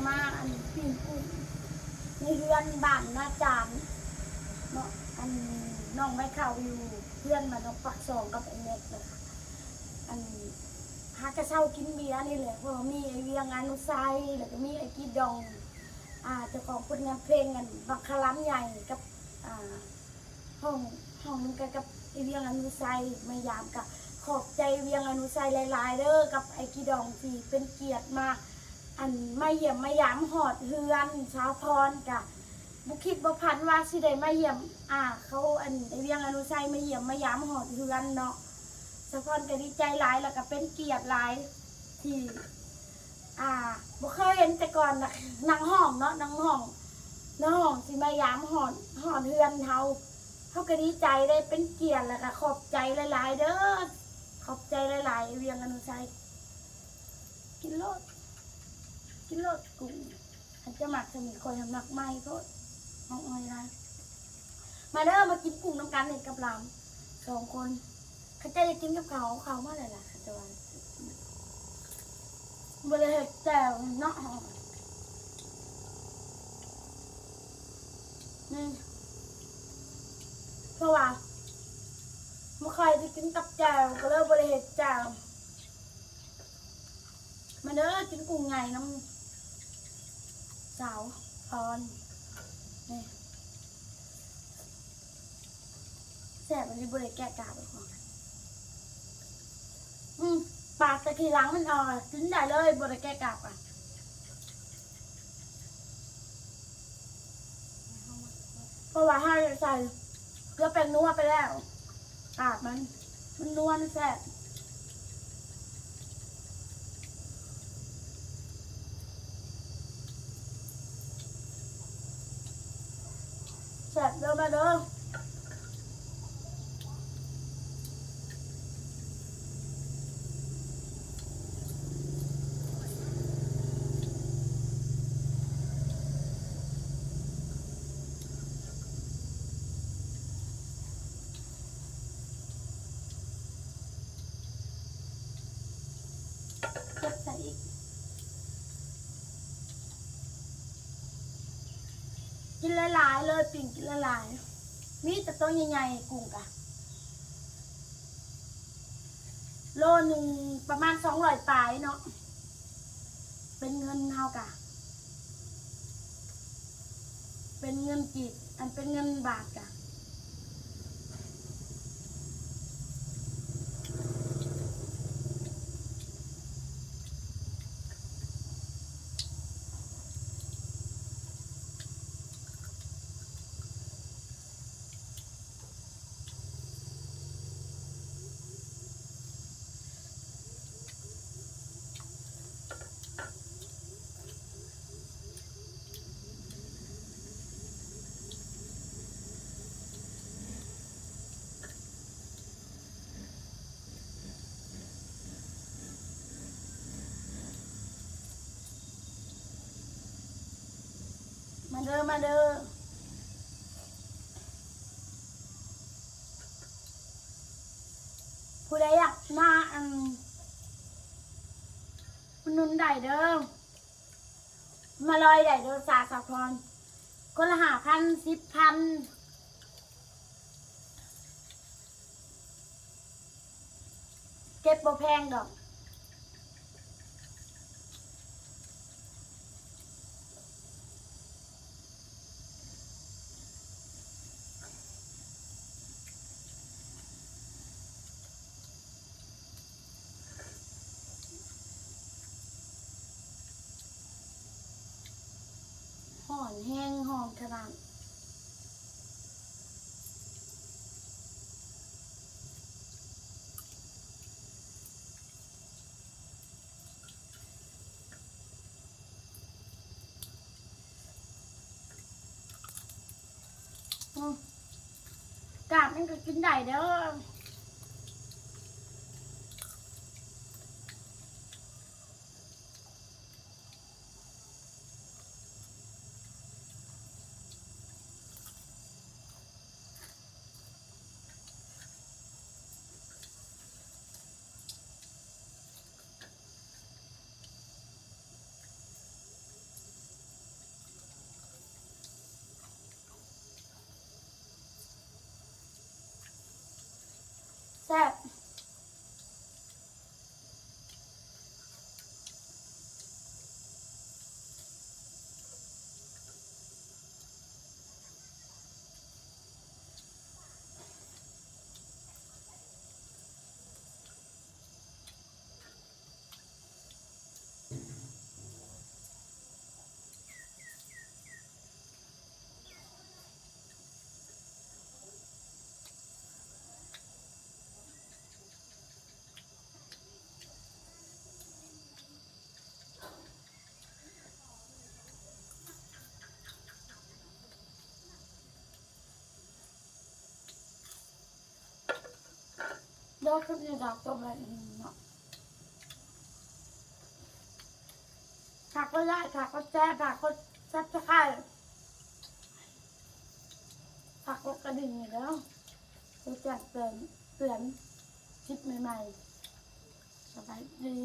ມາອັນປີ້ງກຸ້ງໃນເຮືອນບ້ານນາຈານເນາະ ອັນນ້ອງໄມ້ເຂົ້າຢູ່ເຮືອນບ້ານນອກປາກຊ່ອງກັບອ້າຍແມັກ ແລ້ວກະອັນຫາກະເຊົາກິນເບຍນີ້ແຫຼະ ເພາະວ່າມີອ້າຍວຽງ ອານຸໄຊ ແລ້ວກະມີອ້າຍກີດອງ ອ່າ ເຈົ້າຂອງຜົນງານເພງອັນບັກຂາລາມໃຫຍ່ກັບ ອ່າ ຫ້ອງ ຫ້ອງນຳກັນກັບອ້າຍວຽງ ອານຸໄຊ ມາຢາມ. ກະຂອບໃຈວຽງ ອານຸໄຊ ຫຼາຍໆເດີ ກັບອ້າຍກີດອງທີ່ເປັນກຽດມາ ອັນມາຢ້ຽມມາຢາມຮອດເຮືອນສາວພອນ. ກະບໍ່ຄິດບໍ່ຝັນວ່າຊິໄດ້ມາຢ້ຽມ ອ່າ ເຂົາ ອັນ ອ້າຍວຽງ ອານຸໄຊ ມາຢ້ຽມມາຢາມຮອດເຮືອນເນາະ. ສາວພອນກະດີໃຈຫຼາຍ ແລ້ວກະເປັນກຽດຫຼາຍທີ່ ອ່າ ບໍ່ເຄີຍເຫັນແຕ່ກ່ອນນະ ນັ່ງຫ້ອງເນາະ ນັ່ງຫ້ອງ ນັ່ງຫ້ອງຊິມາຢາມຮອດ ຮອດເຮືອນເຮົາ ເຮົາກະດີໃຈເດ້ ເປັນກຽດ ແລ້ວກະຂອບໃຈຫຼາຍໆເດີ ຂອບໃຈຫຼາຍໆ ວຽງ ອານຸໄຊ. ກິນໂລດ ກິນໂລດກຸ້ງ ຄັນເຈົ້າມັກສ່ຳນີ້ ຂ້ອຍຫັ້ນມັກໃໝ່ໂພດ ມັກໃໝ່ຫຼາຍ. ມາເດີ ມາກິນກຸ້ງນຳກັນນີ້ກັບຫຼານສອງຄົນ. ເຂົາເຈົ້າຢາກກິນກັບເຂົາ ເອົາເຂົາມາແຫຼະລະ ເຂົາເຈົ້າວ່າ. ບໍ່ໄດ້ເຮັດແຈ່ວເນາະ ນີ້ ເພາະວ່າບໍ່ຄ່ອຍໄດ້ກິນກັບແຈ່ວ ກະເລີຍບໍ່ໄດ້ເຮັດແຈ່ວ. ມາເດີ ກິນກຸ້ງໃຫຍ່ນຳສາວພອນ ນີ້ ແຊບອີ່ຫຼີ ບໍ່ໄດ້ແກະກາບເລີຍ. ອືມ ປາກແຕ່ຂີ້ຫຼັງມັນອອກ ກິນໄດ້ເລີຍ ບໍ່ໄດ້ແກະກາບອະ. ເພາະວ່າເຮົາໃສ່ເກືອແປ້ງນົວໄປແລ້ວ ອາບມັນ ມັນນົວ ມັນແຊບ ແຊບເດີ ມາເດີ. ເກັບໃສ່ອີກ ກິນຫຼາຍໆເລີຍ ປີ້ງກິນຫຼາຍໆ ມີແຕ່ໂຕໃຫຍ່ໆ ກຸ້ງກະ ໂລໜຶ່ງປະມານສອງຮ້ອຍປາຍເນາະ ເປັນເງິນເຮົາກະ ເປັນເງິນກີບ ອັນເປັນເງິນບາດກະ ມາເດີ ມາເດີ ຜູ້ໃດຢາກມາ ອັນ ອຸດໜູນໄດ້ເດີ ມາລອຍໄດ້ເດີ ສາວສາວພອນ ຄົນລະຫ້າພັນ ສິບພັນ ເກັບບໍ່ແພງດອກ. ຮ້ອນແຮງ ຮ້ອນຂະໜາດ. ອືມ ກາບມັນກະກິນໄດ້ເດີ. ອ ແຊບ. ດຽວຄລິບນີ້ກໍຈົບແລ້ວເນາະ. ຝາກກົດໄລ ຝາກກົດແຊ ຝາກກົດ Subscribe ຝາກກົດກະດິ່ງໃຫ້ເດີ ເພື່ອແຈ້ງເຕືອນ ເຕືອນຄລິບໃໝ່ໆ. ສະບາຍດີ.